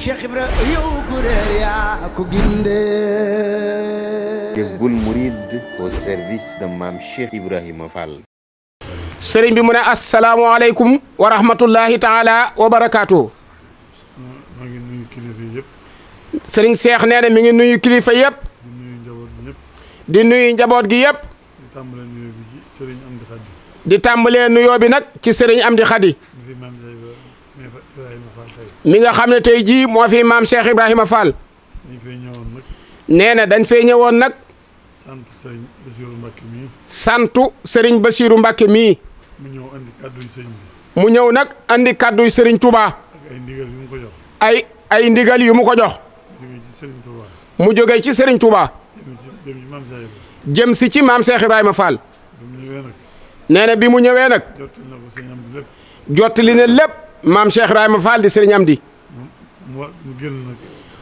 Cheikh Ibra yow ku réer yaa ko gindee. Jazboul Mouride au service de Mame Cheikh Ibrahima Fall. sëriñ bi mu ne asalaamaaleykum wa rahmatullahi taala wa barakaatu. maa ngi nuyu kilifa yëpp. sëriñ Cheikh nee na mi ngi nuyu kilifa yëpp. di nuyu njaboot gi yëpp. di nuyu njaboot gi yëpp. di tàmbalee nuyoo bi ci sëriñ Amdi Khady. di tàmbalee nuyoo bi nag ci sëriñ Amdi Khady. mi nga xam ne tey jii moo fi maam Cheikh Ibrahima Fall. dañ fay ñëwoon nag. nee na dañ fay ñëwoon nag. sant sëriñ Bassirou Mbacke mii. santu sëriñ Bassirou Mbacke mii. mu ñëw andi kàdduy sëriñ bi. mu ñëw nag andi kàdduy sëriñ Touba. ak ay ndigal yu mu ko jox. ay ndigal yu mu ko jox. jógee ci sëriñ Touba. mu jógee ci sëriñ Touba. jëm ci maam Cheikh Ibrahima. jëm si ci maam Cheikh Ibrahima Fall. bi mu ñëwee nag. nee na bi mu ñëwee nag. jottali na ko sëriñ Amdi lépp. jottali na lépp maam Cheikh Ibrahima Fall di sëriñ Amdi. mu génn nag.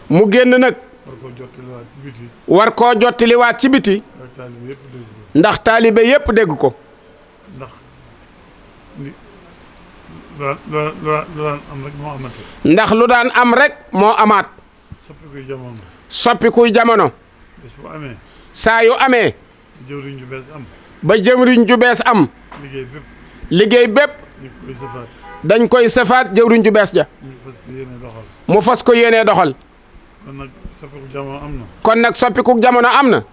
mu génn nag. war koo jottaliwaat ci biti. war koo jottaliwaat ci biti. ndax taalibe yépp dégg ko. ndax lu daan am rek moo amaat. soppikuy jamono. soppikuy jamono. bés bu amee. saa yu amee. jëwriñ ju bees am. ba jëwriñ ju bees am. liggéey bépp. dañ koy sëfaat jëwriñ ju bees ja. mu fas ko yéenee doxal. kon nag soppiku jamono am na. kon nag soppiku jamono am na.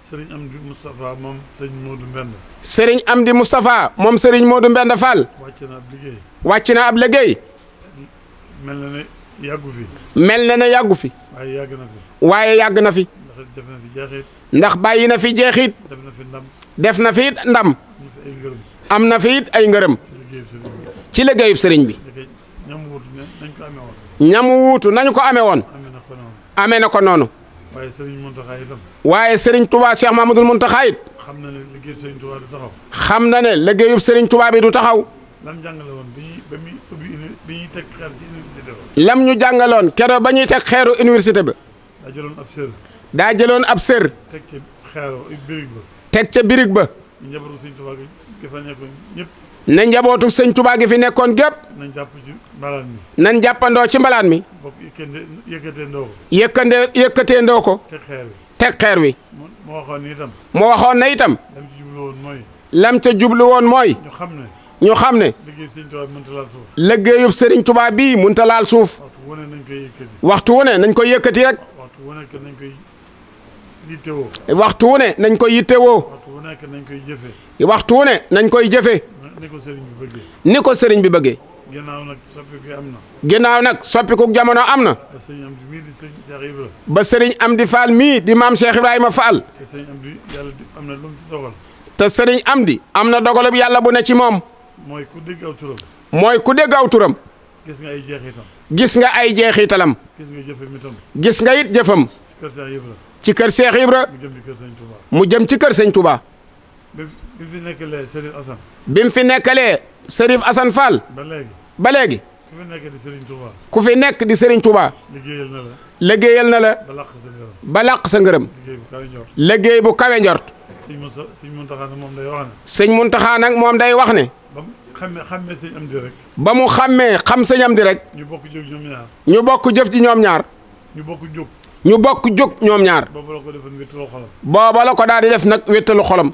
Sëriñ Amdi Moustapha moom sëriñ Modou Mbenda. Sëriñ Amdi Moustapha moom sëriñ Modou Mbenda Fall. wàcc na ab liggéey. wàcc na ab liggéey. mel na ne yàggu fi. mel na ne yàggu fi. waaye yàgg na fi. waaye yàgg na fi. ndax def na fi jeexit. ndax bàyyi na fi jeexit. def na fi ndam. def na fi it ndam. am na fi it ay ngërëm. ci liggéeyub sëriñ bi. ñamu wuutu nañu ko amee woon. amee na ko noonu. waaye Serigne Mountakha itam. waaye Serigne Touba Cheikh Mahamadoul Mountakha it. xam na ne liggéeyub Serigne Touba du taxaw. xam na ne liggéeyub Serigne Touba bi du taxaw. lam jàngale woon ba muy ubbi bi ñuy teg xeer ci université ba. lam ñu jàngaloon keroog ba ñuy teg xeeru université ba. daa jëloon ab sër. daa jëloon ab sër. teg ca xeeru birig ba. teg ca birig ba. njabootu Serigne Touba gi fa nekkoon ñëpp. ne njabootu Serigne Touba gi fi nekkoon gépp. nañ jàpp ci mbalaan mi. nañ jàppandoo ci mbalaan mi. bokk yëkkatee ndoo ko. yëkkatee ndoo ko. teg xeer wi. teg xeer wi. moo waxoon ni itam. moo waxoon na itam. lam ci jublu woon mooy. lam ca jublu woon mooy. ñu xam ne. liggéeyub Serigne Touba bii mënta laal suuf. waxtu wu ne nañ koy yëkkati rek. waxtu wu nekk nañ koy yittewoo. waxtu wu ne nañ koy yittewoo. waxtu wu nekk nañ koy jëfee. waxtu wu ne nañ koy jëfee. ni ko sëriñ bi bëggee. ni ko sëriñ bi bëggee. ginnaaw nag soppiku am na. ginnaaw nag soppiku jamono am na. ba sëriñ Amdi mii di sëriñ Cheikh Ibra. ba sëriñ Amdi Fall mii di maam Cheikh Ibrahima Fall. te sëriñ Amdi yàlla am na lu mu ci dogal. te sëriñ Amdi am na dogalub yàlla bu ne ci moom. mooy ku dégg aw turam. mooy ku dégg aw turam. gis nga ay jeexitam. gis nga ay jeexitalam. gis nga jëfam itam. gis nga it jëfam. ci kër Cheikh Ibra. ci kër Cheikh Ibra. mu jëm ci kër sëriñ Touba. mu jëm ci kër sëñ Touba. bi fi nekkalee Serif Assane. bi mu fi nekkalee Serif Assane Fall. ba léegi. ku fi nekk di Serigne Touba. ku fi nekk di Serigne Touba. liggéeyal na la. liggéeyal na la. ba làq sa ngërëm. liggéey bu kawe njort. sëñ Mountakha nag moom day wax ne. sëñ Mountakha nag moom day wax ne. ba mu xàmmee sëñ Amdi rek. ba mu xàmmee xam sëñ Amdi rek. ñu bokk jóg ñoom ñaar. ñu bokk jëf ji ñoom ñaar. ñu bokk jóg. ñu bokk jóg ñoom ñaar. booba la ko defoon wéttalu xolam. booba la ko daal di def nag wéttalu xolam.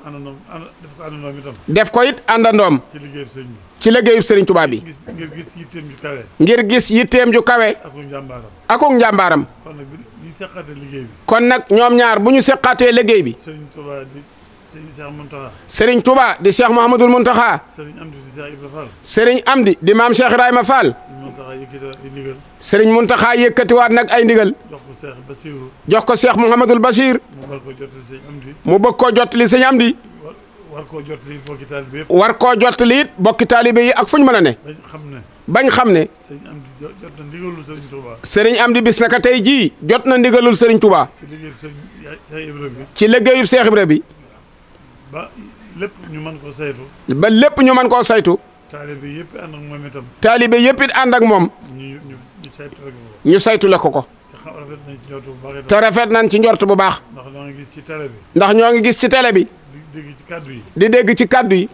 àndandoom itam. def ko it àndandoom. ci liggéeyu sëñ bi. ci liggéeyu Serigne Touba bi. ngir gis yitteem ju kawe. ngir gis yitteem ju kawe. akuk njàmbaaram. akuk njàmbaaram. kon nag bu ñu seqaatee liggéey bi. kon nag ñoom ñaar bu ñu seqaatee liggéey bi. Serigne Touba di Serigne Cheikh Mountakha. Serigne Touba di Cheikh Mouhamadoul Mountakha. Serigne Amdi di Cheikh Ibrahima Fall. Serigne Amdi di maam Cheikh Ibrahima Fall. Serigne Mountakha yëkkatiwaat nag ay ndigal. jox ko Cheikh Bassirou. jox ko Cheikh Mouhamadoul Bachir. mu bëgg koo jottali sëñ Amdi. war koo jottali it bokki taalibe yëpp. war koo jottali it bokki taalibe yi ak fu ñu mën a ne. bañ xam ne. Serigne Amdi jot na ndigalul Serigne Touba. Serigne Amdi bis naka tey jii jot na ndigalul Serigne Touba. ci liggéeyu Cheikh Ibra bi. ci liggéeyu Cheikh Ibra bi. ba lépp ñu mën koo saytu. ba lépp ñu mën koo saytu. taalibe yëpp ànd ak moom itam. taalibe yëpp it ànd ak moom. ñu saytu la ko. te rafet nañ ci njort bu baax. ndax ñoo ngi gis ci télé bi. ndax ñoo ngi gis ci télé bi. di dégg ci kàddu yi. di dégg ci kàddu yi.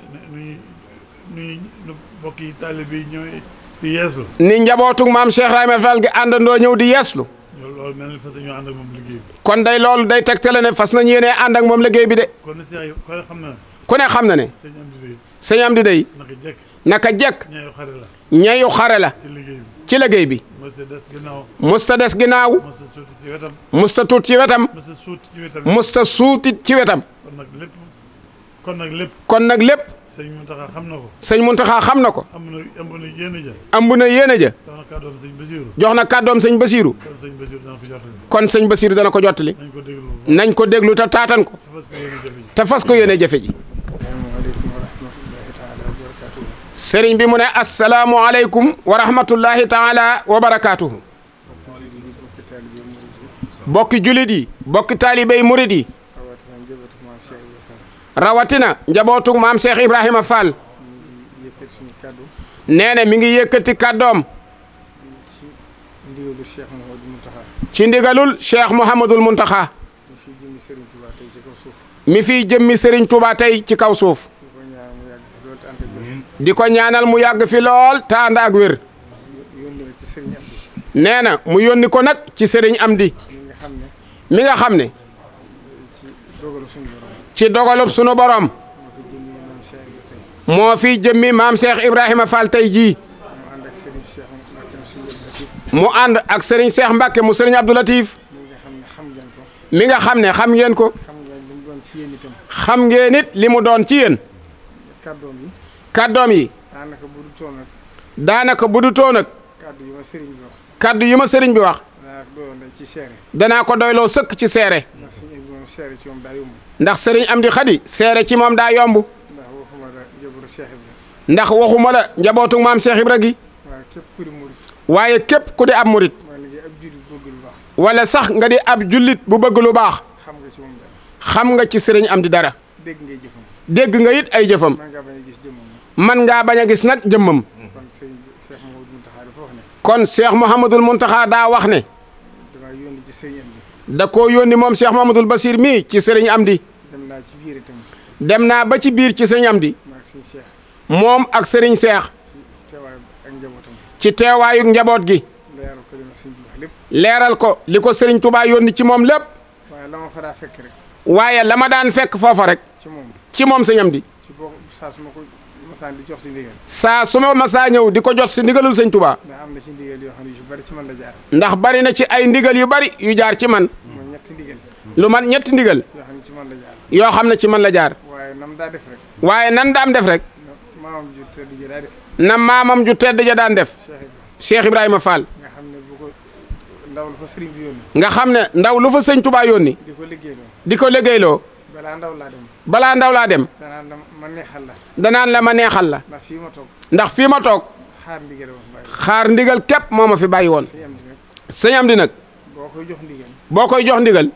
nu bokk yi taalibe yi ñooy di yeeslu. ni njabootug maam Cheikh Ibrahima Fall gi àndandoo ñëw di yeeslu. loolu mel ni fas ñu ànd ak moom liggéey bi. kon day loolu day tegtale ne fas nañu yéenee ànd ak moom liggéey bi de. kon nag Cheikh kon xam na. ku ne xam na ne. sëñ Amdi day. sëñ Amdi day. naka jekk. naka jekk. ñayu xare la. ñayu xare la. ci liggéey bi. ci liggéey bi. musta des ginnaaw. musta des ginnaaw. musta suuti ci wetam. musta tuut ci wetam. musta suuti ci wetam. musta suuti ci wetam. kon nag lépp. kon nag lépp. sëñ Muntaxa xam na ko. sëñ Muntaxa xam na ko. ëmb na yéene ja. ëmb na yéene ja. jox na kàddoom sëñ Basiiru. jox na kàddoom sëñ Basiiru. kon sëñ Basiiru dana ko jottali. kon sëñ Basiiru dana ko jottali. nañ ko déglu te taatan ko. te fas ko yéene jafe ji. sëriñ bi mu ne asalaamualeykum wa rahmatullahi taala wa barakaatuhu. bokki julit yi. bokki taalibey murid yi. rawatina njabootug maam Cheikh Ibrahima Fall. nee na mi ngi yëkkati kàddoom. ci ndigalul Cheikh Mouhamadul Muntaxa. mi fiy jëmmi Serigne Touba tey ci kaw suuf. di ko ñaanal mu yàgg fi lool te ànd ak wér. nee na mu yónni ko nag ci Serigne Amdi. mi nga xam ne. ci dogalub sunu borom. moo fi jëmmi maam Cheikh Ibrahima Fall tey jii. mu ànd ak Serigne Cheikh Mbacke mu Serigne Abdou Latif. mi nga xam ne xam ngeen ko. xam ngeen it li mu doon ci yéen. kàddoom yi. daanaka bu du toon ak. kàddu yi ma sëriñ bi wax. danaa ko doyloo sëkk ci seere. ndax sëriñ Amdi Xadi seere ci moom daa yomb. ndax waxuma la njabootu maam Cheikh Ibra gi. waaye képp ku di ab murit. wala sax nga di ab jullit bu bëgg lu baax. xam nga ci sëriñ Amdi dara. dégg nga it ay jëfam. man ngaa bañ a gis nag jëmmam. kon Cheikh Mouhamadul Muntaxa daa wax ne. da koo yónni moom Cheikh Mouhamadul Basir mii ci sëriñ Amdi. dem naa ba ci biir ci sëriñ Amdi. moom ak sëriñ Cheikh. ci teewaayu njaboot gi. leeral ko li ko sëriñ Touba yónni ci moom lépp. waaye la ma daan fekk foofa rek. ci moom sëriñ Amdi. saa su ma masaa ñëw di ko jot si ndigalul sëñ Touba. ndax bari na ci ay ndigal yu bari yu jaar ci man. lu man ñetti ndigal. yoo xam ne ci man la jaar. waaye nan daam def rek. na maamam ju tedd ja daan def. Cheikh Ibrahima Fall. nga xam ne ndaw lu fa sëñ Touba yónni. di ko liggéeyloo. balaa ndaw laa dem. danaan la ma neexal la. ndax fii ma toog. xaar ndigal képp moo ma fi bàyyi woon. sëñ Amdi nag. boo koy jox ndigal.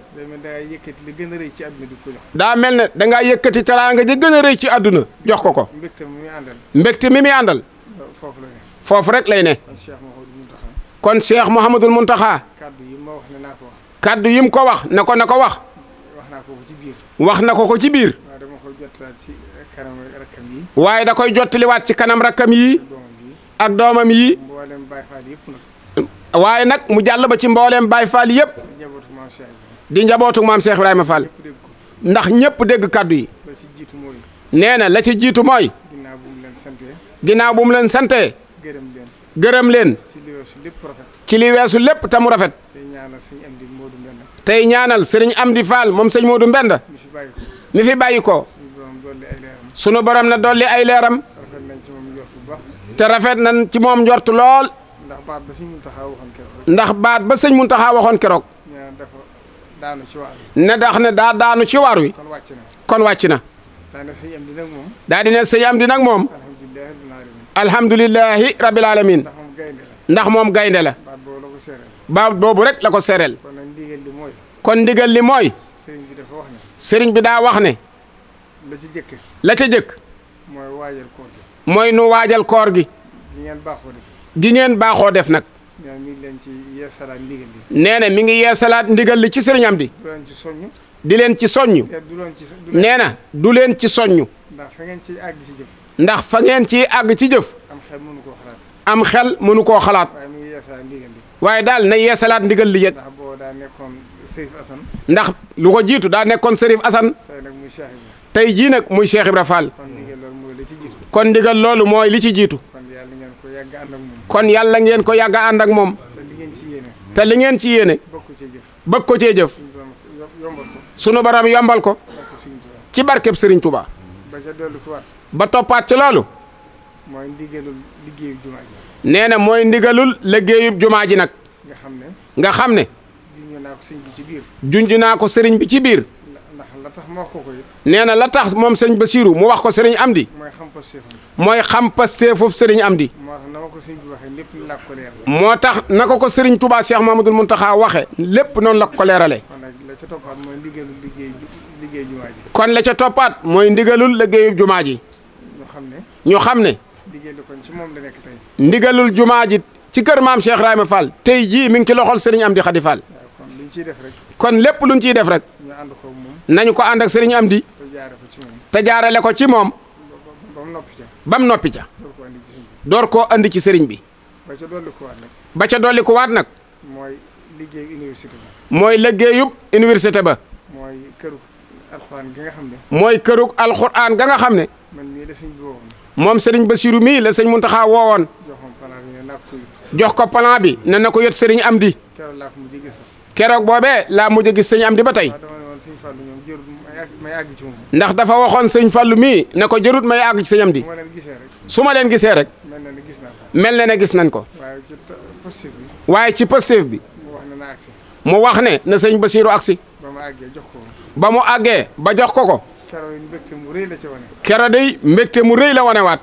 daa mel ne dangaa yëkkati teraanga ji gën a rëy ci àdduna jox ko ko. mbégte mi muy àndal. foofu rek lay ne. kon Cheikh Mouhamadul Muntaxa. kaddu yi mu ko wax na ko wax. wax na ko ci biir. waaye da koy jottaliwaat ci kanam rakkam yi. ak doomam yi. waaye nag mu jàll ba ci mbooleem Baay Faal yëpp. di njabootu maam Cheikh Ibrahima Fall. ndax ñëpp dégg kaddu yi. nee na la ci jiitu mooy. ginnaaw bu mu leen santee. gërëm leen. ci li weesu lépp te mu rafet. tey ñaanal sëriñ Amdi Fall moom sëñ Modou Mbend. mi fi bàyyi ko. sunu borom na dolli ay leeram. te rafet nañ ci moom njort lool. ndax baat ba sëñ Muntaxa waxoon keroog. ne dax ne daa daanu ci waar wi. kon wàcc na. daa di ne sëñ Amdi nag moom. alhamdulilahi rabil alamin. ndax moom gaynde la. baat boobu rek la ko sereel. kon ndigal li mooy. sëriñ bi daa wax ne. la ca jëkk. mooy nu waajal koor gi. gi ngeen baaxoo def nag. nee na mi ngi yeesalaat ndigal li ci sëriñ Amdi. di leen ci soññ. nee na du leen ci soññ. ndax fa ngeen ciy àgg ci jëf. am xel mënu koo xalaat. waaye daal na yeesalaat ndigal li yëg. ndax lu ko jiitu daa nekkoon Serif Assane. tey jii nag muy Cheikh Ibra Fall. kon ndigal loolu mooy li ci jiitu. kon yàlla ngeen ko yàgg a ànd ak moom. te li ngeen ci yéene. bëgg ko cee jëf. sunu baram yombal ko. ci barkeb Serigne Touba. ba toppaat ci loolu. mooy ndigalul liggéeyub jumaa ji. nee na mooy ndigalul liggéeyub jumaa ji nag. nga xam ne. junj naa ko sëriñ bi ci biir. ndax la tax ma wax ko it. nee na la tax moom sëñ Basiiru mu wax ko sëriñ Amdi. mooy xam pasteefub sëriñ Amdi. moo tax naka ko sëriñ Touba Cheikh Mamadou Mountakha waxe lépp noonu la ko leerale. kon la ca toppaat mooy ndigalul liggéeyub jumaa ji. ñu xam ne. ndigalul jumaa ji ci kër maam Cheikh Ibrahima Fall tey jii mi ngi ci loxol Serigne Amdi Khady Fall. kon lépp luñ ciy def rek. nañu ko ànd ak Serigne Amdi. te jaarale ko ci moom. ba mu noppi ca. door koo andi ci Serigne bi. ba ca dolli ko waat nag. mooy liggéeyu université ba. mooy liggéeyub université ba. mooy kërug alxuraan ga nga xam ne. mooy kërug alxuraan ga nga xam ne. man mii la sëñ bi woowoon. moom Serigne Bassirou mii la sëñ Mountakha woowoon. jox ko plan bi ne na ko yot Serigne Amdi. keroog boobee laa mujj a gis sëñ Amdi ba tey. ndax dafa waxoon sëñ Fallu mii ne ko jërut may àgg ci sëñ Amdi. su ma leen gisee rek. mel na ne gis nañ ko. waaye ci Pastef bi. mu wax ne na sëñ Bassirou agsi. ba mu àggee ba jox ko ko. kero day mbégte mu rëy la wane waat.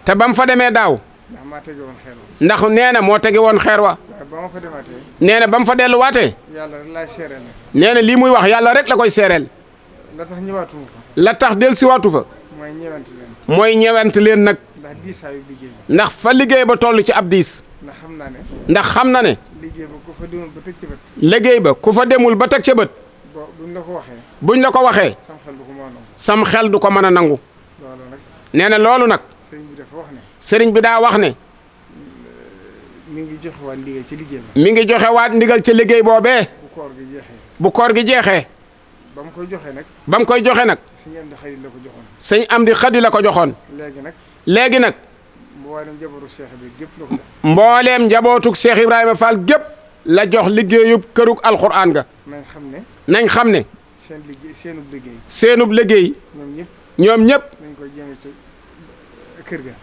te ba mu fa demee daaw. ndax nee na moo tege woon xeer wa. nee na ba mu fa delluwaatee. nee na lii muy wax yàlla rek la koy seereel. la tax dellusiwaatu fa. mooy ñewent leen nag. ndax fa liggéey ba toll ci ab diis. ndax xam na ne. liggéey ba ku fa demul ba teg ca bët. buñ la ko waxee. sam xel du ko mën a nangu. nee na loolu nag. sëriñ bi daa wax ne. mi ngi joxe waat ndigal ci liggéey ba. mi ngi joxe waat ndigal ci liggéey boobee. bu koor gi jeexee. ba mu koy joxe nag. ba mu koy joxe nag. sëñ Amdi Khady la ko joxoon. léegi nag. mbooleem njabootuk Cheikh Ibrahima Fall gépp la jox liggéeyub kërug alxuraan ga. nañ xam ne. seenub liggéey. ñoom ñëpp.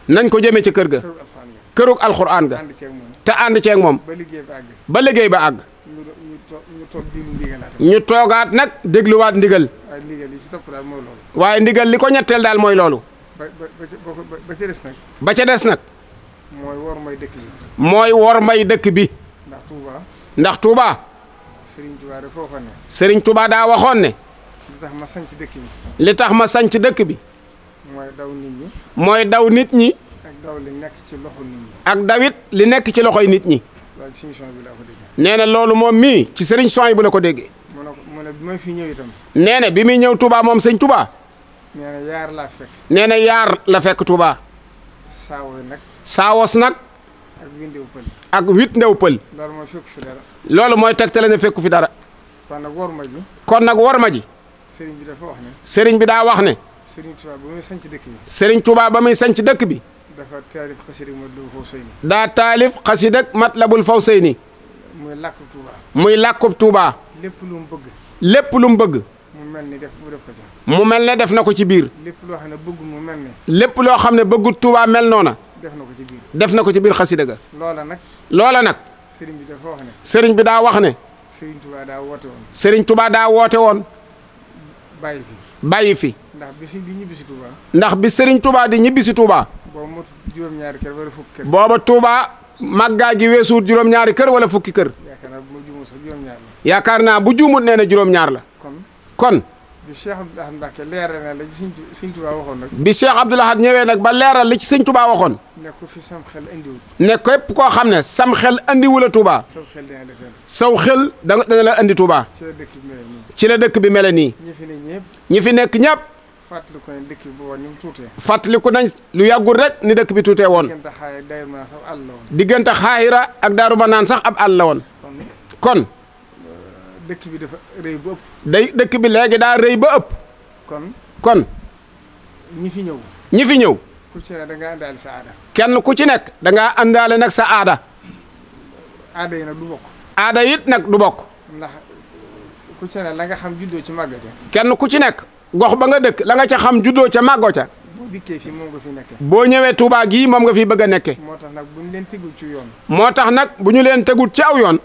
nañ ko jëmee ci kër ga. kërug alxuraan ga. te ànd ceeg moom. ba liggéey ba àgg. ñu toogaat nag dégluwaat ndigal. waaye ndigal li ko ñetteel daal mooy loolu. ba ca des nag. mooy wor may dëkk bi. mooy wor may dëkk bi. ndax Touba. Serigne Touba daa waxoon ne. li tax ma sanc dëkk bi. li tax ma sanc dëkk bi. mooy daw nit ñi. mooy daw nit ñi. ak daw li nekk ci loxo nit ñi. ak dawit li nekk ci loxoy nit ñi. nee na loolu moom mii ci Serigne Soy bu la ko déggee. mu ne bi may fi ñëw itam. nee na bi muy ñëw Touba moom sëñ Touba. nee na yaar laa fekk. nee na yaar la fekk Touba. saawos nag. ak windew pël. ak wit ndew pël. loolu mooy fekku fi dara. loolu mooy tegtale ne fekku fi dara. kon nag wor ma ji. kon nag wor ma ji. sëriñ bi dafa wax ne. sëriñ bi daa wax ne. sëriñ Touba ba muy sanc dëkk bi. sëriñ Touba ba muy sanc dëkk bi. dafa taalif xasida Matlabul Fawzayni. daa taalif xasida Matlabul Fawzayni. muy làkkub Touba. muy làkkub Touba. lépp lu mu bëgg. lépp lu mu bëgg. mu mel ni def ko ca. mu mel ne def na ko ci biir. lépp loo xam ne bëggul mu mel ne. lépp loo xam ne bëggut Touba mel noona. def na ko ci biir. def na ko ci biir xasida ga. loola nag. loola nag. sëriñ bi dafa wax ne. sëriñ bi daa wax ne. sëriñ Touba daa woote woon. sëriñ Touba daa woote woon. bàyyi fi. bàyyi fi. ndax bi sëriñ bi ñibbisi Touba. ndax bi sëriñ Touba di ñibbisi Touba. booba mot juróom-ñaari kër wala fukki kër. booba Touba màggaa gi weesuut juróom-ñaari kër wala fukki kër. yaakaar naa bu juumut nee na juróom-ñaar la. kon. bi Cheikh Abdoul Ahad Mbacké leeral na la ci sëñ Touba waxoon nag. bi Cheikh Abdoul Ahad ñëwee nag ba leeral li ci sëñ Touba waxoon. ne ko fi sam xel andiwul. ne képp koo xam ne sam xel andiwul a Touba. saw xel dana la andi Touba. ci la dëkk bi mel nii. ñi fi nekk ñëpp. fàttaliku nañ dëkk bi booba ni mu tuutee. fàttaliku nañ lu yàggul rek ni dëkk bi tuutee woon. diggante xaayira ak daaru ma naan sax ab àll la woon. kon. dëkk bi dafa rëy ba ëpp. dëkk bi léegi daa rëy ba ëpp. kon. ñi fi ñëw. ñi fi ñëw. ku ci ne da ngaa àndaale sa aada. kenn ku ci nekk da ngaa àndaale nag sa aada. aada yi nag du bokk. aada it nag du bokk. ndax ku ci ne la nga xam juddoo ci màggo ca. kenn ku ci nekk gox ba nga dëkk la nga ca xam juddoo ca màggo ca. boo dikkee fii moom nga fi nekkee. boo ñëwee Touba gii moom nga fi bëgg a nekkee. moo tax nag bu ñu leen tegul ci yoon. moo tax nag bu ñu leen tegul ci aw yoon.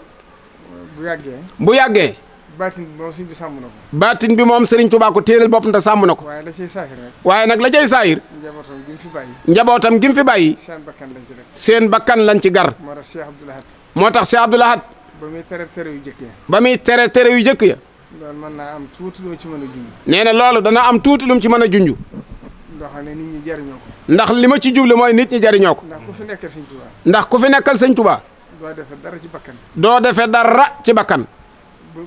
bu yàggee. baatin bi moom sëriñ bi sàmm na ko. baatin bi moom Serigne Touba ko téeral boppam te sàmm na ko. waaye la cay saahir nag. waaye nag la cay saahir. njabootam gi mu fi bàyyi. njabootam gi mu fi bàyyi. seen bakkan lañ ci rek. seen bakkan lañ ci gar. moo tax Cheikh Abdoul Ahad. moo tax Cheikh Abdoul Ahad. ba muy tere yu jëkk ya. ba muy tere yu jëkk ya. loolu mën naa am tuuti lu mu ci mën a junj. nee na loolu dana am tuuti lu mu ci mën a junj. loo xam ne nit ñi jariñoo ko. ndax li ma ci jublu mooy nit ñi jariñoo ko. ndax ku fi nekkal sëñ Touba. ndax ku fi nekkal sëñ Touba. doo defee dara ci bakkan. doo defee dara ci bakkan.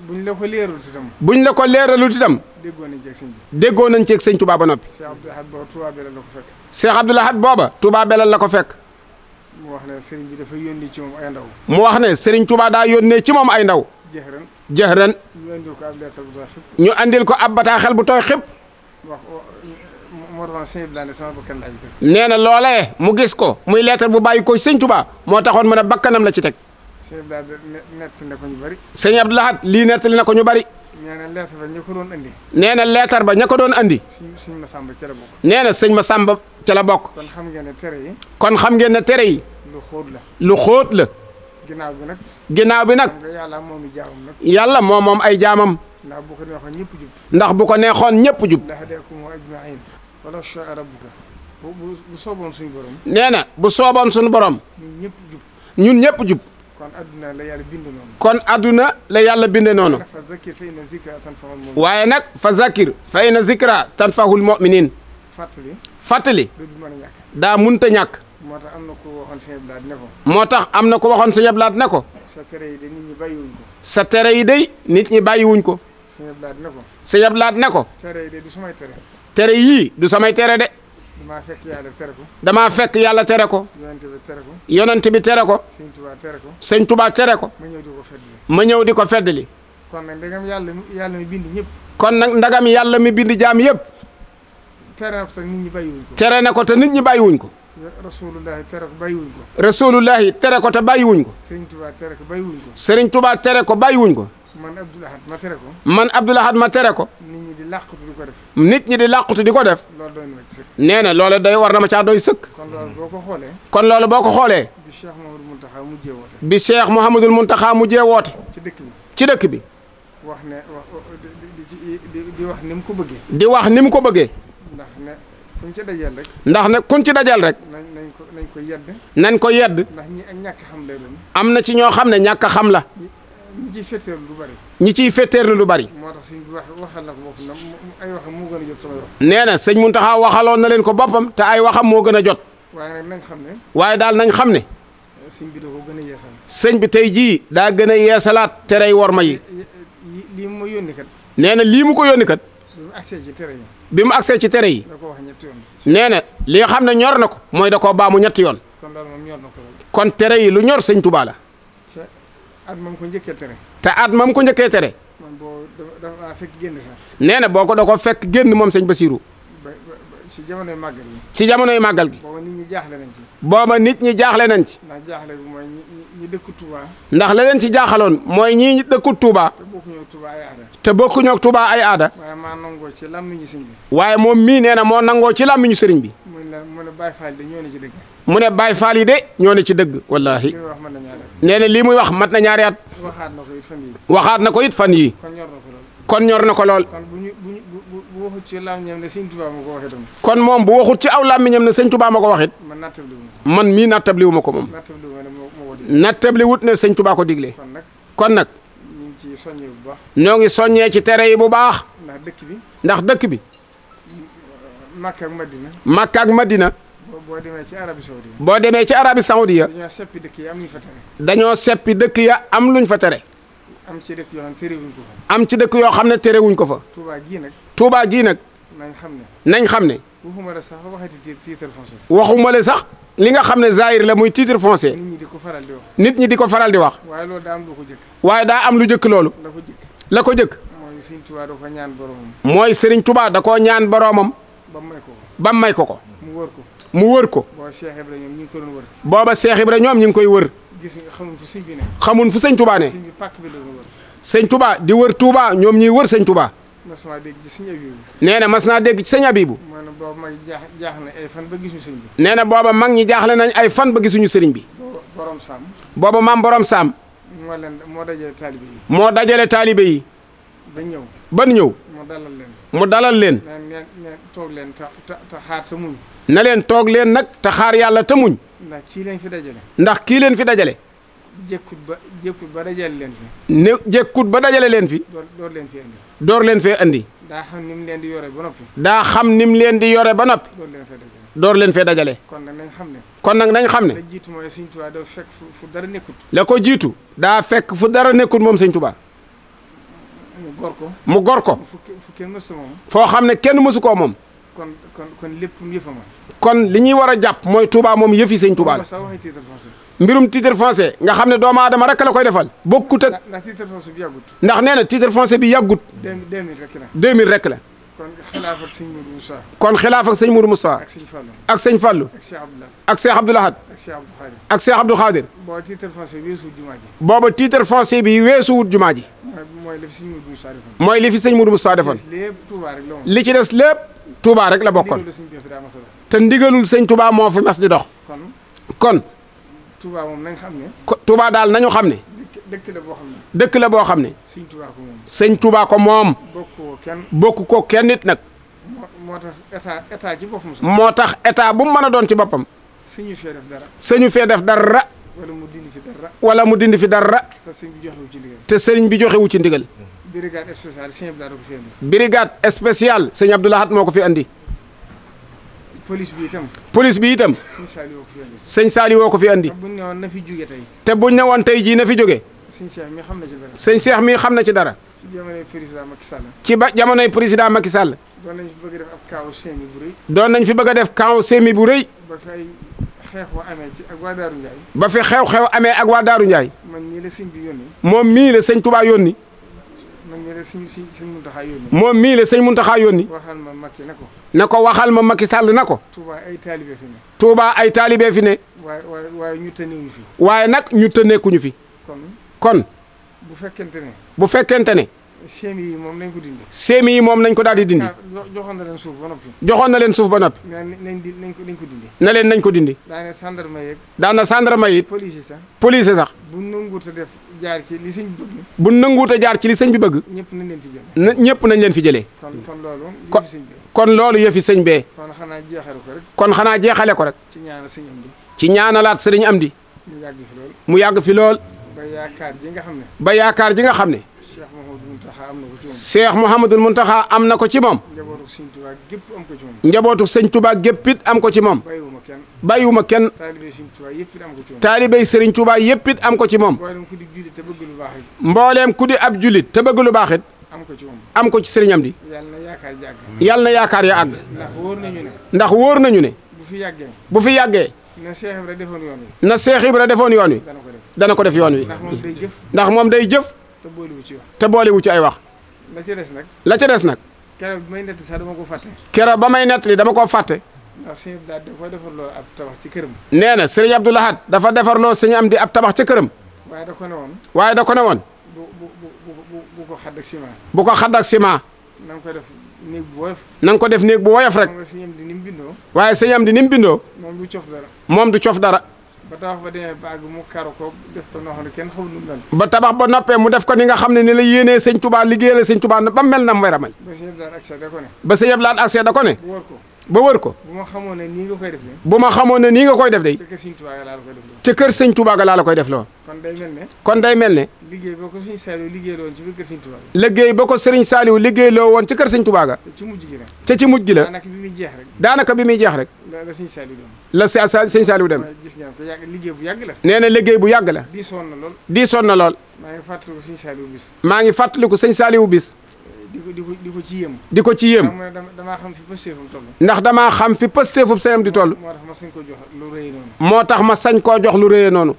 buñ la ko leeralut itam. buñ la ko leeralut itam. déggoo nañ ci ak sëñ bi. déggoo nañ ci ak sëñ Touba ba noppi. Cheikh Abdoul Ahad booba Touba Belal la ko fekk. Cheikh Abdoul Ahad booba Touba Belal la ko fekk. mu wax ne sëriñ bi dafa yónni ci moom ay ndaw. mu wax ne Serigne Touba daa yónnee ci moom ay ndaw. jëxëran. ñu andil ko ab bataaxel bu tooy xëpp. wax moo taxoon sëñ bi daane sama bakkan laa ci teg. nee na loolee mu gis ko muy leetar bu bàyyi ko sëñ Touba moo taxoon mu ne bakkanam la ci teg. sëñ bi daal nettali na ko ñu bari. sëñ Abdoul Ahad lii nettali na ko ñu bari. nee na leetar ba ña ko doon andi. nee na leetar ba ña ko doon andi. sëñ Masamba ca la bokk. nee na sëñ Masamba ca la bokk. kon xam ngeen ne tere yi. kon xam ngeen ne tere yi. lu xóot la. lu xóot la. ginnaaw bi nag. ginnaaw bi nag. yàlla moom i jaamam nag. yàlla moom ay jaamam. ndax bu ko neexoon ñëpp jub. ndax bu ko neexoon ñëpp jub. lahadaakum ajma'iin walaw shaa rabbuka. bu sooboon suñu borom. nee na bu sooboon suñu borom. ñun ñëpp jub. ñun ñëpp jub. kon adduna la yàlla bind noonu. kon adduna la yàlla binde noonu. fa zakir fa inna zikra tanfa'ul mu'minin. waaye nag fa zakir fa inna zikra tanfa'ul mu'minin. fàttali. du mën a ñàkk. daa munta ñàkk. moo tax am na ko waxoon sëñ Abdoul Ahad ne ko. moo tax am na ko waxoon sëñ Abdoul Ahad ne ko. sa tere yi de nit ñi bàyyiwuñ ko. sa tere yi de nit ñi bàyyiwuñ ko. sëñ Abdoul Ahad ne ko. sëñ Abdoul Ahad ne ko. tere yi de du samay tere. tere yii du samay tere de. damaa fekk yàlla tere ko. damaa fekk yàlla tere ko. yonent bi tere ko. yonent bi tere ko. sëñ Touba tere ko. sëñ Touba tere ko. ma ñëw di ko feddali. ma ñëw di ko feddali. kon nag ndegam yàlla mi bind ñëpp. kon nag ndagam yàlla mi bind jaam yëpp. tere na ko te nit ñi bàyyiwuñ ko. tere na ko te nit ñi bàyyiwuñ ko. rasulullahi tere ko bàyyiwuñ ko. rasulullahi tere ko te bàyyiwuñ ko. sëriñ Touba tere ko bàyyiwuñ ko. sëriñ Touba tere ko bàyyiwuñ ko. man Abdoul Ahad ma tere ko. man Abdoul Ahad ma tere ko. nit ñi di làqutu di ko def. nit ñi di làqutu di ko def. loolu doy na ma ci sëkk. nee na loolu doy war na ma caa doy sëkk. kon loolu boo ko xoolee. kon loolu boo ko xoolee. bi Cheikh Mouhamadul Mountakha mujjee woote. bi Cheikh Mouhamadul Mountakha mujjee woote. ci dëkk bi. ci dëkk bi. wax ne di wax ni mu ko bëggee. di wax ni mu ko bëggee. ndax ne kuñ ci dajeel rek. ndax ne kuñ ci dajeel rek. nañ ko yedd. nañ ko yedd. ndax ñi ak ñàkk xam lay doon. am na ci ñoo xam ne ñàkk a xam la. ñi ciy féeteerlu lu bari. ñi ciy féeteerlu lu bari. moo tax suñ waxal na ko boppam nag ay waxam moo gën a jot samay wax. nee na sëñ Mountakha waxaloon na leen ko boppam te ay waxam moo gën a jot. waaye nag nañ xam ne. waaye daal nañ xam ne. sëñ bi da ko gën a yeesal. sëñ bi tey jii daa gën a yeesalaat terey worma yi. lii mu yónni kat. nee na lii mu ko yónni kat. bi mu agsee ci tere yi. bi mu agsee ci tere yi. da ko wax ñetti yoon. nee na li nga xam ne ñor na ko. mooy da koo baamu ñetti yoon. kon daal moom ñor na ko lool. kon tere yi lu ñor sëñ Touba la. te at moom ko njëkkee tere. te at moom ko njëkkee tere. man boo dafa fekk génn sax. nee na boo ko da ko fekk génn moom sëñ Bassirou. ci jamonoy màggal gi. ci jamonoy màggal gi. booba nit ñi jaaxle nañ ci. booba nit ñi jaaxle nañ ci. ndax jaaxle bi mooy ñi dëkku Touba. ndax la leen ci jaaxaloon mooy ñii dëkku Touba. te bokkuñoo Touba ay aada. te bokkuñoo Touba ay aada. waaye maa nangoo ci làmmiñu sëñ bi. waaye moom mii nee na moo nangoo ci làmmiñu sëriñ bi. mu ne Baye Fall de ñoo ne ci dëgg. mu ne Baye Fall yi de ñoo ne ci dëgg wallaahi. li muy wax mën na ñaari at. nee na lii muy wax mat na ñaari at. waxaat na ko it fan yii. waxaat na ko it fan yii. kon ñor na ko lool. kon ñor na ko lool. kon bu waxut ci làmmiñam ne sëñ Touba ma ko waxee tam. kon moom bu waxut ci aw làmmiñam ne sëñ Touba ma ko waxit. man nattable wu man mii nattable wu ma ko moom. nattable wu ma ne moo ko digle. nattable wut ne sëñ Touba ko digle. kon nag. ñu ngi ciy soññee bu baax. ñoo ngi soññee ci tere yi bu baax. ndax dëkk bi. ndax dëkk bi. Makka ak Madina. Makka ak Madina. boo demee ci Arabie Saoudite. boo demee ci Arabie Saoudite. dañoo seppi dëkk yi am luñ fa tere. dañoo seppi dëkk ya am luñ fa tere. am ci dëkk yoo xam ne terewuñ ko fa. am ci dëkk yoo xam ne terewuñ ko fa. Touba gii nag. Touba gii nag. nañ xam ne. waxuma la sax waxati titre foncier. waxuma la sax li nga xam ne zahir la muy titre foncier. nit ñi di ko faral di wax. nit ñi di ko faral di wax. waaye loolu daa am lu ko jëkk. waaye daa am lu jëkk loolu. la ko jëkk. mooy Serigne Touba da koo ñaan boromam. ba may ko ko. mu wër ko. booba Cheikh Ibra ñoom ñu ngi koy wër. xamun fu sëñ Touba ne. sëñ Touba di wër Touba ñoom ñuy wër sëñ Touba. nee na mas naa dégg ci sëñ Abibu. nee na booba mag ñi jaaxle nañ ay fan ba gisuñu sëriñ bi. booba maam borom saam. moo dajale taalibe yi. ban ñëw. mu dalal leen. na leen toog leen nag te xaar yàlla te muñ. ndax kii leen fi dajale. jekkut ba dajale leen fi. ne jekkut ba dajale leen fi. door leen fee andi. daa xam ni mu leen di yore ba noppi. daa xam ni mu leen di yore ba noppi. door leen fee dajale. kon nag nañ xam ne. kon nag nañ xam ne. la jiitu mooy sëñ Tuubaa daa fekk fu dara nekkut. la ko jiitu daa fekk fu dara nekkut moom sëñ Tuubaa. mu gor ko. fu kenn mësu moom. foo xam ne kenn mësu koo moom. kon lépp yëfa ma. kon li ñuy war a jàpp mooy Touba moom yëfi sëñ Touba la. mbirum titre foncier nga xam ne doomu aadama rek la koy defal. bokkut ak ndax titre foncier bi yàggut. ndax nee na titre foncier bi yàggut. 2000 rek la. 2000 rek la. kon xilaaf ak sëñ Mourou Moussa. kon xilaaf ak sëñ Mourou Moussa. ak sëñ Fallou. ak sëñ Fallou. ak Cheikh Abdoulaye. ak Cheikh Abdoul Ahad. ak Cheikh Abdou Khadir. ak Cheikh Abdou Khadir. booba titre foncier bi weesuwut jumaa ji. booba titre foncier bi weesuwut jumaa ji. mooy li fi sëñ Mourou Moussa defoon. mooy li fi sëñ Mourou Moussa defoon. li ci des lépp Touba rek la bokkoon. te ndigalul sëñ Touba moo fi mas di dox. kon. Touba moom nañ xam ne. Touba daal nañu xam ne. dëkk la boo xam ne. dëkk la boo xam ne. sëñ Touba ko moom. sëñ Touba ko moom. bokk ko kenn nit nag. moo tax état ci boppam sax. moo tax état bu mu mën a doon ci boppam. sëñu fee def dara. sëñu fee def dara. wala mu dindi fi dara. wala mu dindi fi dara. te sëñ bi joxewu ci ndigal. te sëriñ bi joxewu ci ndigal. brigade spéciale sëñ Abdou Lahad ko fi andi. brigade spéciale sëñ Abdou Lahad moo ko fi andi. police bi itam. police bi itam. sëñ Saliou ko fi andi. sëñ Saliou ko fi andi. te buñ ne woon na fi jóge tey. te buñ ne woon tey jii na fi jóge. sëñ Cheikh mi xam na ci dara. sëñ Cheikh mi xam na ci dara. ci jamonoy président Macky Sall. ci ba jamonoy président Macky Sall. doon nañ fi bëgg a def ab kaaw seemi bu rëy. doon nañ fi bëgg a def kaaw seemi bu rëy. ba fi ay xeexoo amee ci ak waa Daaru Ndiaye. ba fi xew-xew amee ak waa Daaru Ndiaye. man mii la sëñ bi yónni. moom mii la sëñ Touba yónni. man mii la sëñ Muntaxa yónni. moom mii la sëñ Muntaxa yónni. waxal ma Macky na ko. na ko waxal ma Macky Sall na ko. Touba ay taalibe fi ne. Touba ay taalibe fi ne. waaye ñu tënneewuñu fi. waaye nag ñu tënneekuñu fi. kon. bu fekkente ne. seemi yi moom nañ ko dindi. seemi yi moom nañ ko daal di dindi. joxoon na leen suuf ba noppi. joxoon na leen suuf ba noppi. nañ ko dindi. na leen nañ ko dindi. daanaka gendarme yeeg. daana gendarme yi. police sax. bu nanguut a def jaar ci li sëñ bi bëgg. bu nanguut a jaar ci li sëñ bi bëgg. ñëpp nañ leen fi jëlee. ñëpp nañ leen fi jëlee. kon loolu. kon loolu yëfi sëñ bee. kon xanaa jeexale ko rek. kon xanaa jeexale ko rek. ci ñaanal sëñ Amdi. ci ñaanalaat sëriñ Amdi. mu yàgg fi lool. ba yaakaar ji nga xam ne. ba yaakaar ji nga xam ne. Cheikh Mouhamadul Mountakha am na ko ci moom. njabootu sëñ Touba gépp am ko ci moom. njabootu sëñ Touba gépp it am ko ci moom. bàyyiwuma kenn. bàyyiwuma kenn. taalibey sëñ Touba yëpp it am ko ci moom. taalibey sëriñ Touba yëpp it am ko ci moom. mbooleem ku di jullit te bëgg lu baax it. mbooleem ku di ab jullit te bëgg lu baax it. am ko ci moom. am ko ci sëriñ Amdi. yàlla na yaakaar ji àgg. yàlla na yaakaar ya àgg. ndax wóor nañu ne. ndax wóor nañu ne. bu fi yàggee. bu fi yàggee. na Cheikh Ibra defoon yoon wi. na Cheikh Ibra defoon yoon wi. dana ko def yoon wi. ndax moom day jëf. ndax moom day jëf. te boolewu ci wax. te boolewu ci ay wax. la ca des nag. la ca des nag. keroog bi may nettali sax dama ko fàtte. keroog ba may nettali dama koo fàtte. ndax sëñ Abdou Lahad dafa defarloo ab tabax ci këram. nee na sëriñ Abdou Lahad dafa defarloo sëñ Amdi ab tabax ca këram. waaye da ko ne woon. waaye da ko ne woon. bu ko xadd ak ciment. bu ko xadd ak ciment. na nga ko def néeg bu woyof. na nga ko def néeg bu woyof rek. sëñ Amdi ni mu bindoo. waaye sëñ Amdi ni mu bindoo. moom du cof dara. moom du cof dara. ba tabax ba demee ba àgg mu karo ko def ko noo xam ne kenn xamul nu mu mel. ba tabax ba noppee mu def ko ni nga xam ne ni la yéenee sëñ Touba liggéeyal sëñ Touba ba mel na mu war a mel. ba sëñ Abdou Lahad accès da ko ne. ba sëñ Abdou Lahad accès da ko ne. wër ko. ba wër ko. bu ma xamoon ne nii nga koy def de. bu ma xamoon ne nii nga koy def de. ca kër sëñ Touba ga laa la koy def loo. ca kër sëñ Touba ga laa la koy def loo. kon day mel ne. kon day mel ne. liggéey boo ko sëñ Saliou liggéeyloo woon ci biir kër sëñ Touba ga. liggéey ba ko sëriñ Saliou liggéeyloo woon ci kër sëñ Touba ga. te ci mujj gi la. te ci mujj gi la. daanaka bi muy jeex rek. daanaka bi muy jeex rek. la sëñ Saliou dem. la sëñ Saliou dem. gis ngeen ko yàgg liggéey bu yàgg la. nee na liggéey bu yàgg la. diisoon na lool. diisoon na lool. maa ngi fàttaliku sëñ Saliou bis. maa ngi fàttaliku sëñ Saliou bis. di ko ci yéem. di ko ci yéem. damaa xam fi pësteefam toll. ndax damaa xam fi pësteefum sëñam di toll. moo tax ma sañ koo jox lu rëy noonu. moo tax ma sañ koo jox lu rëyee noonu.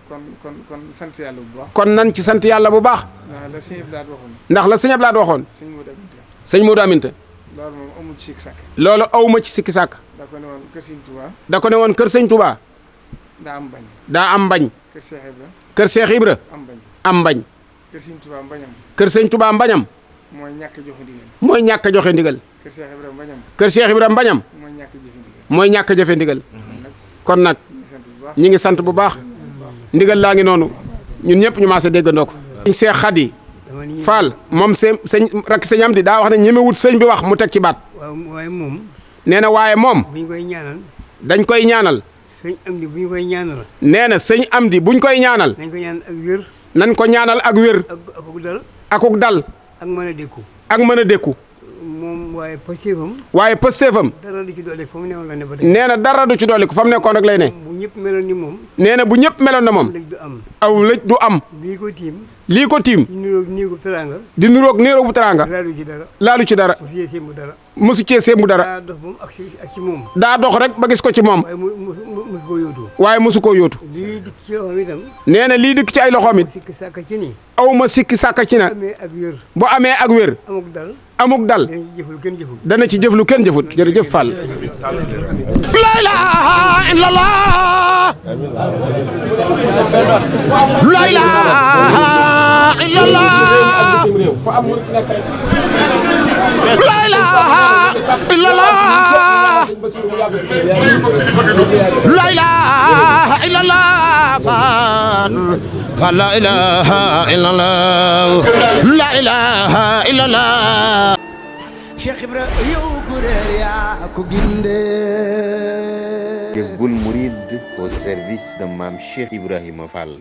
kon sant yàlla bu baax. kon nan ci sant yàlla bu baax. ndax la sëñ Ablaat waxoon. sëñ Modou Aminta. loolu moom amul ci sikki sàkk. loolu awma ci sikki sàkk. da ko ne woon kër sëñ Touba. da ko ne woon kër sëñ Touba. daa am bañ. daa am bañ. kër Cheikh Ibra. kër Cheikh Ibra. am bañ. am bañ. kër sëñ Touba mbañam. kër sëñ Touba mbañam. mooy ñàkk a joxe ndigal. mooy ñàkk a joxe ndigal. kër Cheikh Ibra mbañam. kër Cheikh Ibra mbañam. mooy ñàkk a jëfe ndigal. mooy ñàkk a jëfe ndigal. kon nag ñi ngi sant bu baax. ndigal laa ngi noonu ñun ñëpp ñu maase déggandoo ko. sëñ Cheikh Khady Fall moom sëñ rakk sëñ Amdi daa wax ne ñemewut sëñ bi wax mu teg ci baat. waaye moom. nee na waaye moom. buñ koy ñaanal. dañ koy ñaanal. sëñ Amdi buñ koy ñaanal. nee na sëñ Amdi buñ koy ñaanal. nañ ko ñaanal ak wér. nañ ko ñaanal ak wér. akuk dal. akuk dal. ak mën a dékku. ak mën a dékku. moom waaye pësteefam. waaye pësteefam. dara du ci doole fa mu newoon la ne ba tey. nee na dara du ci doole ko fa mu nekkoon rek lay ne. bu ñëpp meloon ni moom. nee na bu ñëpp meloon na moom. lëj du am. aw lëj du am. lii ko tiim. lii ko tiim. di niroog néegu teraanga. di niroog néeru bu teraanga. laalu ci dara. laalu ci dara. mu siyee sémbu dara. mosu cee sémbu dara. daa dox ba mu ak ci moom. daa dox rek ba gis ko ci moom. waaye mosu koo yóotu. waaye mosu koo yóotu. lii dikk ci loxoom itam. nee na lii dikk ci ay loxoom it. sikki sàkk ci ni. aw ma sikki sàkka ci na. amee ak wér. bu amee ak wér. amuk dal. amuk dal. dana ci jëful kenn jëful. dana ci jëf lu kenn jëfut jërëjëf Fall. la ilaha illallah. la ilaha illallah. la ilaha illallah. la ilaha illallah. Fall la ilaha illallah. la ilaha illallah. Cheikh Ibra yow ku réer yaa ko gindee. Jazboul Mouride au service de Mame Cheikh Ibrahima Fall.